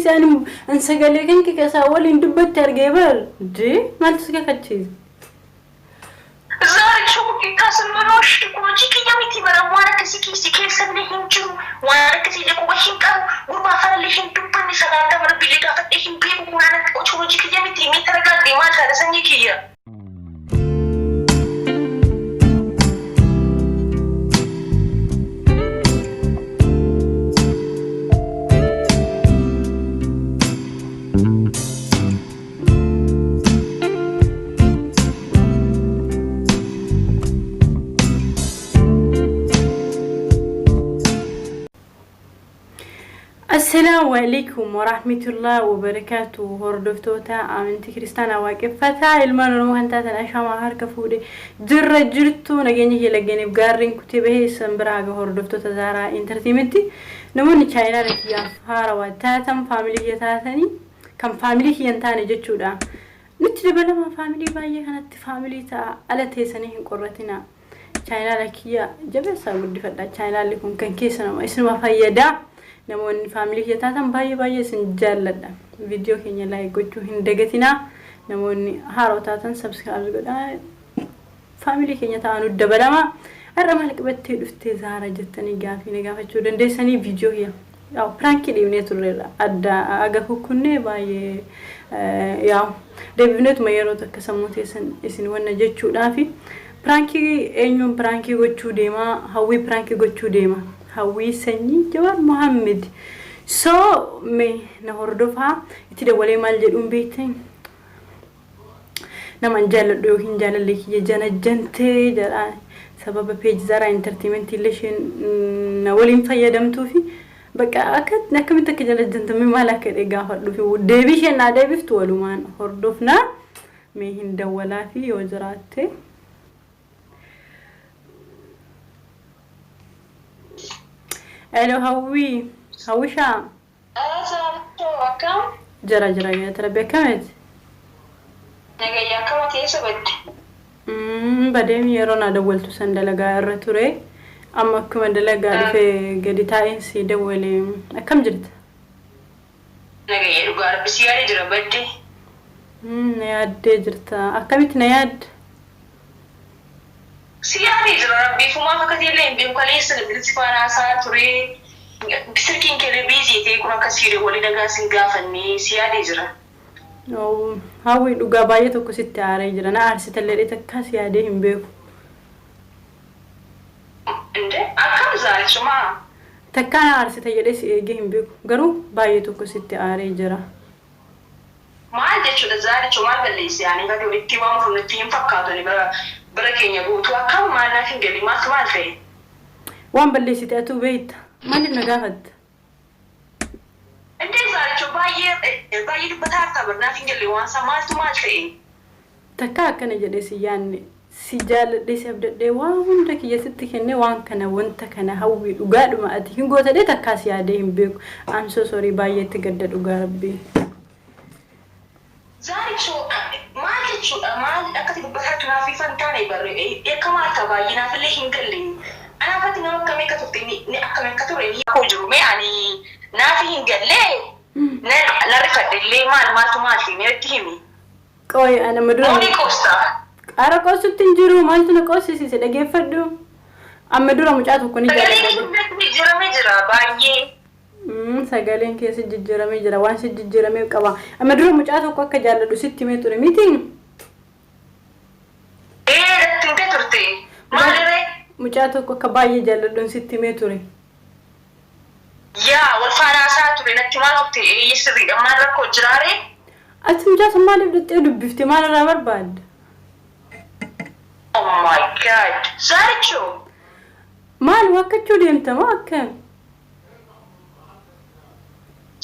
kakkachiise ani an sagalee kan kee isaa waliin dubbatte argee bar dee maaltu si kakachiise? Zaarichoo kasmanosh hojii kiyya miti bara waan akkasii keessi keessallee hin jiru, waan akkasii illee quba hin qabu, gurbaa kanallee hin dubbanne, sagantaa rabbiillee gaafadhee hin beeku. Waan akka hojii kiyya miti. Mee taragaagee, maal taate, sanyii kiyya? Assalaamu alaikum warahmatullahi wabarakaatu. Hordoftoota amantii kiristaanaa waaqeffataa, ilmaan Oromoo kan taatan, ashamaa, harka fuudhe, jirra jirtu, nageenya kee laggeeniif gaarreen kutee bahee isan bira haga. Hordoftoota Zaaraa Entertainment, namoonni chaayinaadha kiyyaaf haarawaa taatan, family kiyya taatanii, kan family kiyya hin taane jechuudha. Nutti dabalamaa, family baay'ee kanatti family ta'a, ala teessanii hin qorratina. Chaayinaadha kiyya jabeessaa guddifadha. Chaayinaalli kun kan keessa nama isinuma fayyada. Namoonni family kiyya taatan, baay'ee baay'ee isin jaalladha. Viidiyoo keenya like gochuu hin dagatinaa. Namoonni haaroo taatan subscribe godhaa. Family keenya ta'anuu dabalama. Har'a maal qabattee dhuftee Zaara jettanii gaafii na gaafachuu dandeessanii. Viidiyoo kiyya yaa'u prank dhiibnee turreerra. Adda aga kukkunnee baay'ee yaa'u deebifneetuma yeroo takka sammuu teessan isin wanna jechuudhaafi. Prank eenyuun prank gochuu deema? Hawwii prank gochuu deema. Hawwii sanyii Jawaar Mohammed. So mee na hordofaa, itti dabalee maal jedhuun beektan? Nama an jaalladhu yookiin jaalallee kiyya janajjantee jedha. Sababa page Zaaraa Entertainment illee isheen na waliin fayyadamtuu fi bakka akka akkamitti akka jalajjantamee maal akka ta'e gaafadhu fi deebii isheen naa deebiftu walumaan hordofnaa. Mee hin dawwalaa fi yoo jiraatte. Hello Hawwii, Hawwishaa. Zaarichoo, akkam? Jira jira, galata Rabbi, akkamitti? Nagayyaa, akkama keessa badde? Badeem, yeroo naa dawwaltu san dalagaa irra ture. Amma akkuma dalagaa dhufee gadi taa'een si dawwale. Akkam jirta? Nagayyaa, dhugaa Rabbi si yaadee jira, badde. Na yaaddee jirta. Akkamitti na yaadda? Si yaadee jira, Rabbiifumaaf akka ta'ellee hin beeku. Kaleessa bilbilsi faana haasaa ture. Silkiin keellee busy ta'e kun akka si walii nagaa sin gaafanne, si yaadee jira. Hawwi, dhugaa baay'ee tokko sitti aaree jira. Na aarsitellee takkaa si yaadee hin beeku. Inde akkam, Zaarichumaa? Takkaa na aarsite jedhee si eegee hin beeku. Garuu baay'ee tokko sitti aaree jira. Maal jechuudha, Zaaricho? Maal balleesse? Ani gadi walitti waamuuf nutti hin fakkaatu. Ani bara bara keenya guutuu akkam, maal, naaf hin galle, maaltu maal ta'e? Waan balleessite atuu beekta. Maaliif na gaafatta? Indee Zaaricho, baay'ee baay'ee dubbataa jirta bar, naaf hin galle waan isaa, maaltu maal ta'e? Takkaa akkana jedhee si yaanne, si jaalladhee, si abdadhee, waan hunda kiyya sitti kennee, waan kana, wanta kana, Hawwii, dhugaadhuma ati hin gootadhee takkaa si yaadee hin beeku. I'm so sorry, baay'eetti gadda, dhugaa Rabbii. Zaaricho, maal jechuudha? Maal akkati dubbataa jirtu naaf ifa hin taane barre, beekamaa harka baay'ee naafillee hin galle. Anaafatti nama akkamii akka turte ni akkamii akka ture ni koo jiru, mee ani naafi hin galle, nan rifadhe illee. Maal, maaltu maal ta'e? Mee natti himi. Qooyi, ana ma dura. Moonii qoostaa? Qaara qoosutti hin jiru, maaltu na qoossisiise? Dhageeffadhu. Amma dura mucaa tokko ni Sagaleen jaalladha. kun jijjiiramee jira baay'ee. Sagaleen keessa jijjiiramee jira, waan si jijjiiramee qaba. Amma dura mucaa tokko akka jaalladhu sitti himee ture miti? Ee, natti himtee turte. Maaliree? Mucaa tokko akka baay'ee jaalladhuun sitti himee ture. Yaa, wal faana haasaa ture, natti maal turte? Eeyyee, sirriidha. Maal rakkoo jiraaree? Ati mucaa sun maaliif dhaqxee dubbifte? Maal irraa barbaadda? Oh my God. Zaaricho! Maal wakkachuu deemta moo akkam?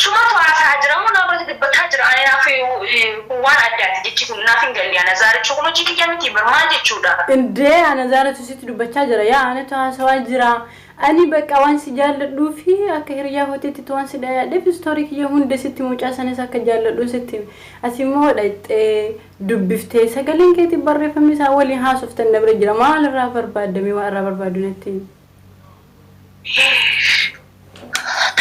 Sumatu haasaa jira moo nama biratti dubbataa jira? Ani naaf kun waan addaati, jechi kun naaf hin galle. Ana Zaaricho, kun hojii kiyya miti bar, maal jechuudha? Indee, ana Zaaratu sitti dubbachaa jira. Yaa, anatu haasawaa jira. Ani bakka waan si jaalladhuu fi akka hiriyaa kootiitti waan si dhayaadheef story kiyya hunda sitti, mucaa sanis akka jaalladhuun sitti hime. Ati immoo dhaqxee dubbiftee, sagaleen keetii barreeffamni isaa waliin haasoftan na bira jira. Maal irraa barbaaddamee? Waan irraa barbaaddu natti himi.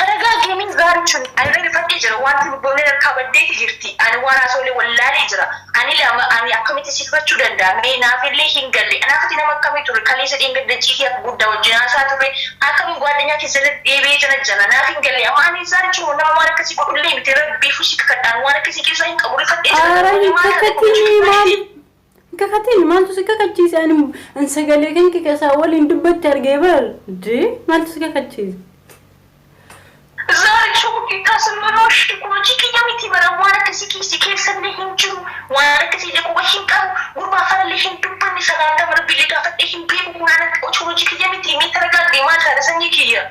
Taragaagee, Zaaricho, ani rifadhee. Rifadhee jira, wanti dubbanne harkaa baddeeti jirti. Ani waan haasoolee wallaalee jira. Ani lama ani akkamitti sifachuu danda'a? Mee naafillee hin galle. Anaafati nama akkamii ture? Kaleessa dheengadda ciitii akka guddaa wajjin haasaa ture. Akkamiin gwaaddanyaa keessatti deebi'ee jira jala naaf hin galle. Amma ani isaan jechuun nama waan akkasii godhullee miti. Rabbiifuu si kakadhaan waan akkasii keessaa hin qabu. Rifadhee jira. Ara hin Maal haadha kakatinii, maaliif hin kakatin? Maaltu si kakachiise? Ani an sagalee kan kee keessaa waliin dubbatte argee bar dee, maaltu si kakachiise? Zaarichuu kaasummanoosh hojii kiyya miti bara, waan akkasii keessi keessallee hin jiru, waan akkasii illee quba hin qabu, gurbaa kanallee hin dubbanne, salaamtaa rabbiillee gaafadhee hin beeku. Kun hojii kiyya miti. Mee taragaagge, maal taate sanyii kiyya?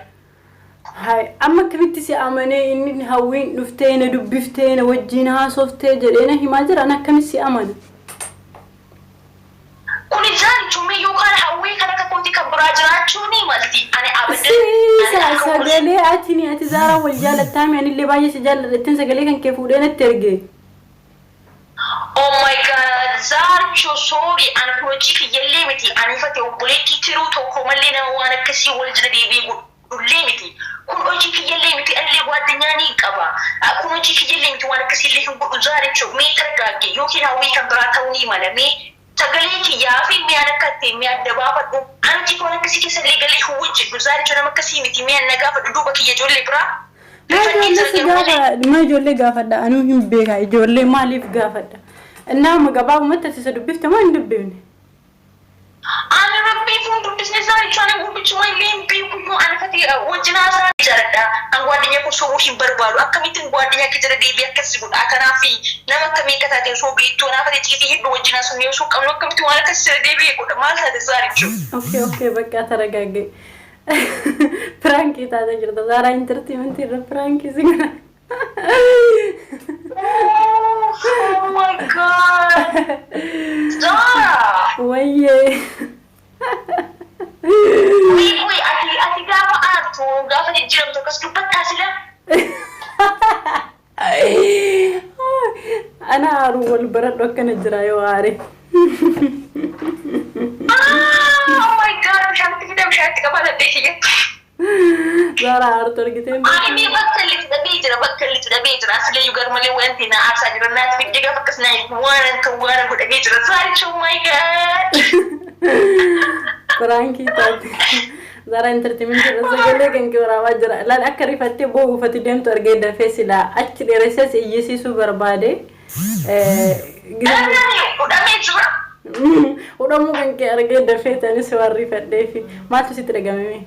Hai, amma akkamitti si amanee? Inni Hawwiin dhuftee na dubbiftee na wajjin haasoftee jedhee na himaa jira. An akkamitti si amana? Kuni zaarichuu mee yookaan Hawwii kan akka kootii kan biraa jiraachuu ni malti. Ani abadan. Siisa sagalee ati Zaaraa wal jaallattaami, anillee baay'ee si jaalladha ittiin sagalee kan kee fuudhee natti erge. Oh my God, Zaarichoo, sorry, ani kun hojii kiyyallee miti. Ani fate obboleettii tiruu tokko mallee nama waan akkasii wal jala deebi'ee godhullee miti. Kun hojii kiyyallee miti, anillee gwaaddanyaa ni qaba. Kun hojii kiyyallee miti, waan akkasiillee hin godhu Zaarichoo. Mee targaagge, yookiin Hawwii kan biraa ta'uu ni mala. Mee sagalee kiyyaa fi mi'aan akka ta'e mi'a adda baafadhu. Ani hojii waan akkasii keessallee galee hin hojjedhu. Zaarichoo, nama akkasii miti. Mi'a na gaafadhu duuba kiyya ijoollee biraa. Maa ijoollee si gaafa, maa ijoollee gaafadha? Anuu hin beeka, ijoollee maaliif gaafadha? Innaa amma gabaabumatti ati isa dubbifte moo hin dubbifne? Ani rabbii fuun dubbisne Zaarichoo, ani gurbichuma illee hin beeku iyyuu. Ani fati wajjin haasaa jaaladha. An gwaaddanyaa koo sobuu hin barbaadu. Akkamittiin gwaaddanyaa kee jala deebi'ee akkas godha? Kanaaf nama akkamii akka taate osoo beektu, anaaf ati ciitii hedduu wajjin haasofnee osoo qabnu, akkamitti waan akkas jala deebi'ee godha? Maal taate Zaarichoo? Okay, bakka taragaagge. Prankii taatee jirta. Zaaraa Entertainment irra prankii si godha. Oh my God! Zara! Wayyee. Wii wii, ati gaafa aartu, gaafa jijjiiramtu akkas dubbattaa sila? Ana aaruu wal baradhu, akkana jira yoo aare. Ah, oh my God, bishaanitti fida, bishaanitti qabaa kiyya. Zaaraa aartu argitee hin Ani beektu. bakka illee dhabee jira, bakka illee dhabee jira. Asilee iyyuu garmalee wanti na aarsaa jira. Naatti fiddee gaafa akkas na waan kan waan godhamee jira. Zaaricha, oh my God! Prankii taate. Zaaraa Entertainment irra sagalee kan kee waraabaa jira. Laal, akka rifattee boo'uufati deemtu argee dafee silaa achi dheeressees iyyisiisuu barbaade. Hudhamee jira. Hudhamuu kan kee argee dafee tanis waan rifadheefi. Maaltu sitti dhagahame?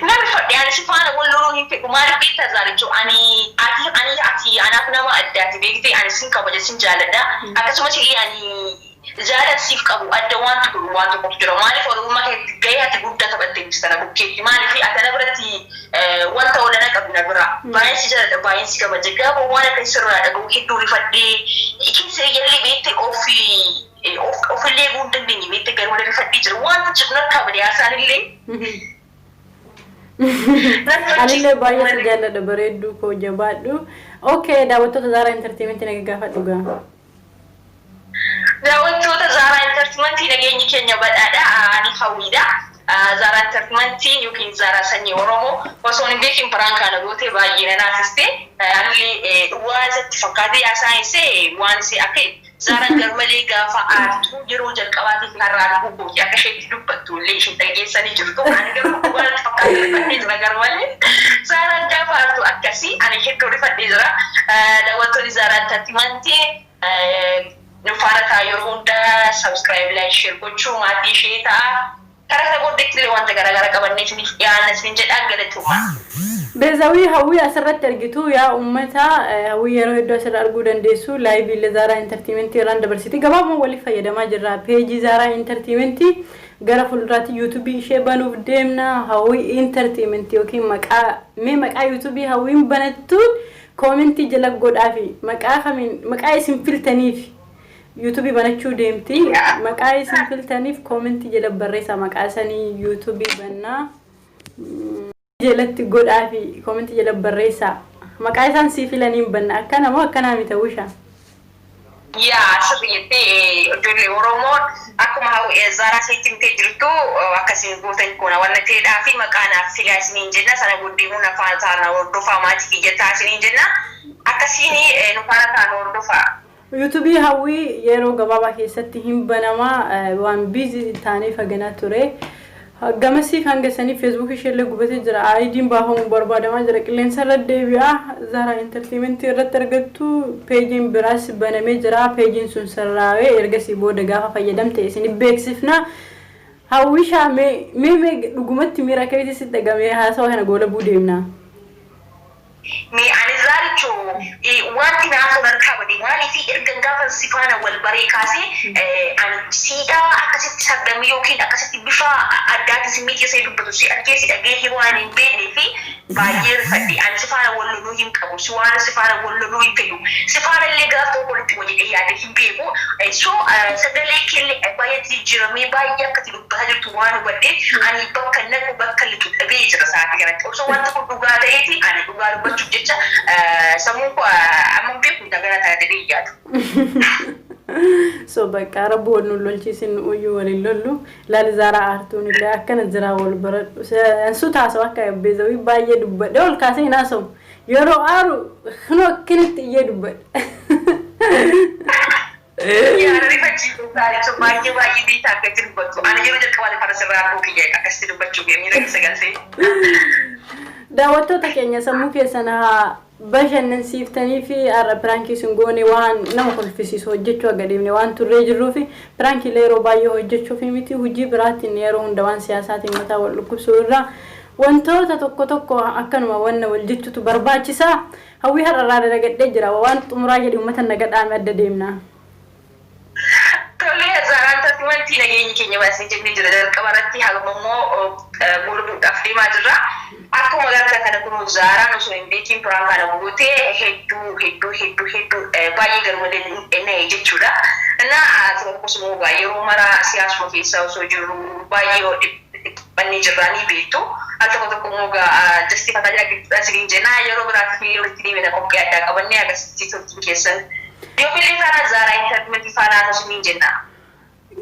Na rifadhe, ani si faana wal loluu hin fedhu. Maaliif beektaa Zaaricho? Ani ati anaaf nama addaati beektee, ani sin kabaja, sin jaaladha. Akkasumas illee ani jaalala siif qabu adda waan tokko waan tokkotu jira. Maaliif, oromummaa keessatti gahee ati guddaa taphattee jirta na bukkeetti. Maaliif, ati ana biratti wanta olaanaa qabdu na bira. Baay'een si jaaladha, baay'een si kabaja. Gaafa waan akkasii sirraa dhaga'u hedduu rifadhee keessa iyyallee beektee ofillee eeguu hin dandeenye beektee, garuu rifadhee jira. Waan jiru narkaa bade haasaan illee. Anillee baay'ee si jaalladha, bareedduu koo, jabaadhu. Okay, daawwattoota Zaaraa Entertainment naga gaafadhu gaa. Daawwattoota Zaaraa Entertainment, nageenyi keenya badhaadha. Ani Hawwiidha. Zaaraa Entertainment yookiin Zaaraa Sanyii Oromoo osoo hin beekin prank kana gootee baay'ee na naasiste. Anillee waan isatti fakkaatee haasa'inse waan isee akka Zaaraan garmalee gaafa aartu yeroo jalqabaatiif har'a arguu kooti, akka isheetti dubbattu illee isheen dhageessanii jirtu. Ani garuu dhugaa natti fakkaate, rifadhee jira garmalee. Zaaraan gaafa aartu akkasii, ani hedduu rifadhee jira. Daawwattoonni Zaaraa Entertainment nu faana ta'a yeroo hundaa, subscribe, like, share gochuu maatii ishee ta'a. Karaa kana booddeetti illee wanta garaagaraa qabannee isiniif dhiyaanna isin jedhaa, galatooma. Beezawii Hawwii asirratti argitu yaa uummata, Hawwii yeroo hedduu asirra arguu dandeessu, live illee Zaaraa Entertainment irraan dabarsiti. Gabaabuma waliif fayyadamaa jirra. Peejii Zaaraa Entertainment gara fuulduraatti YouTubeii ishee banuuf deemna. Hawwii Entertainment yookiin maqaa, mee maqaa YouTubeii Hawwiin banattuun commentii jala godhaafi, maqaa kamiin maqaa isin filtaniif YouTubeii banachuu deemti. Maqaa isin filtaniif commentii jala barreessaa, maqaa sanii YouTubeii bannaa. Jalatti godhaa fi commentii jala barreessaa. Maqaa isaan sii filaniin banna. Akkana moo akkanaa miti, Hawwisha? Yaa, sirri jettee. Ijoollee Oromoon akkuma Zaaraa isinitti himtee jirtu akkasiin gootan kun wanna ta'eedhaa fi maqaa naaf filaa isiniin jenna. Sana booddee immoo na faana taana hordofaa, maatii kiyya ta'a isiniin jenna. Akkasiin nu faana taana hordofaa. Yuutuubii Hawwii yeroo gabaabaa keessatti hin banamaa, waan busy taanee faganaa ture. Gamasiif hanga sanii Feesbuuk isheellee gubatee jira. IDn baafamuu barbaadamaa jira. Qilleensa irra deebi'a. Zaaraa Entertainmentii irratti argattu. Peejiin biraas banamee jira. Peejiin sun sirraawee ergasii booda gaafa fayyadamte isin beeksifna. Hawwishaa, mee mee mee dhugumatti miira akkamitti sitti dhagamee? Haasawa kana goolabuu deemna. Mee ani Zaaricho wanti naaf harkaa bade maaliif erga gaafa si faana wal baree kaasee ani siidhaa akkasitti sardamee yookiin akkasitti bifa addaatiin simmeetii keessa dubbatu si argee si dhagee waan hin beeknee fi baay'ee rifadhe. Ani si faana wal loluu hin qabu, si waan si faana wal loluu hin fedhu, si faana illee gaaf tokko walitti hojii yaade hin beeku. So sagalee keellee baay'ee jijjiiramee, baay'ee akkati dubbataa jirtu waan hubadhe, ani bakka naqu bakka lixu dhabee jira sa'aatii kanatti. Osoo wanta kun dhugaa ta'eeti, ani dhugaa dubbachuuf jecha sammuu koo amma beeku dagana ta'a jedhee yaadu. So bakka rabbi wal nu lolchiisin, uyyuu waliin lollu. Laali, Zaaraa aartuun illee akkana jira, wal baradhu. Ansu taasoo akka beezawii baay'ee dubbadhe ol kaasee hin haasawu. Yeroo aaru kunoo akkanatti iyyee dubbadhe. Yaada rifachiisuu taasisu baay'ee baay'ee beektaa akkatti dubbattu. Ani yeroo jalqabaati fara sirraa arguu kiyya akkasitti dubbachuu kee miira keessa galtee. Daawwattoota keenya, sammuu keessan haa bashannansiiftanii fi har'a prankii isin goone waan nama kolfisiisu hojjechuu aga deemne waan turree jirruu fi prankiilee yeroo baay'ee hojjechuuf miti, hojii biraatiin yeroo hunda waan siyaasaatiin mataa wal dhukkubsuu irraa wantoota tokko tokko akkanuma wanna wal jechuutu barbaachisaa. Hawwii, har'a irraa dalagadhee jira. Waan xumuraa jedhi, uummata naga dhaame, adda deemna. Tolee, Zaaraan taati wanti nageenyi keenya baasnee jennee jira jalqaba irratti, hagam immoo gurguudhaaf deemaa jirra. Akkuma gartaa kana kun Zaaraan osoo hin beekin prank kana gootee hedduu hedduu hedduu hedduu baay'ee garmalee na'e jechuudha. Na tokkos immoo yeroo mara siyaasuma keessa osoo jirru baay'ee dhiphannee jirra ni beektu. Al tokko tokko immoo justifataa jira gidduudhaan isiniin jenna, yeroo biraatti illee walitti deemina qophii addaa qabannee agarsiistii turtiin keessan. Yoomillee faana Zaaraa Entertainmentii faana haa isiniin jenna.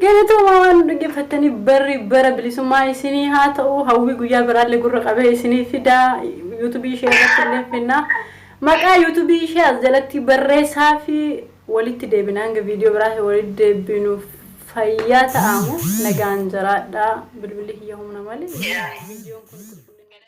Galatooma waan dhaggeeffattaniif. Barri bara bilisummaa isinii haa ta'u. Hawwii guyyaa biraallee gurra qabee isinii fidaa. Yuutuubii ishee irratti illee finna. Maqaa yuutuubii ishee as jalatti barreessaa fi walitti deebina. Hanga viidiyoo biraa walitti deebinuuf fayyaa ta'amu, nagaan jiraadha. Bilbilli kiyya humna malee viidiyoon kun.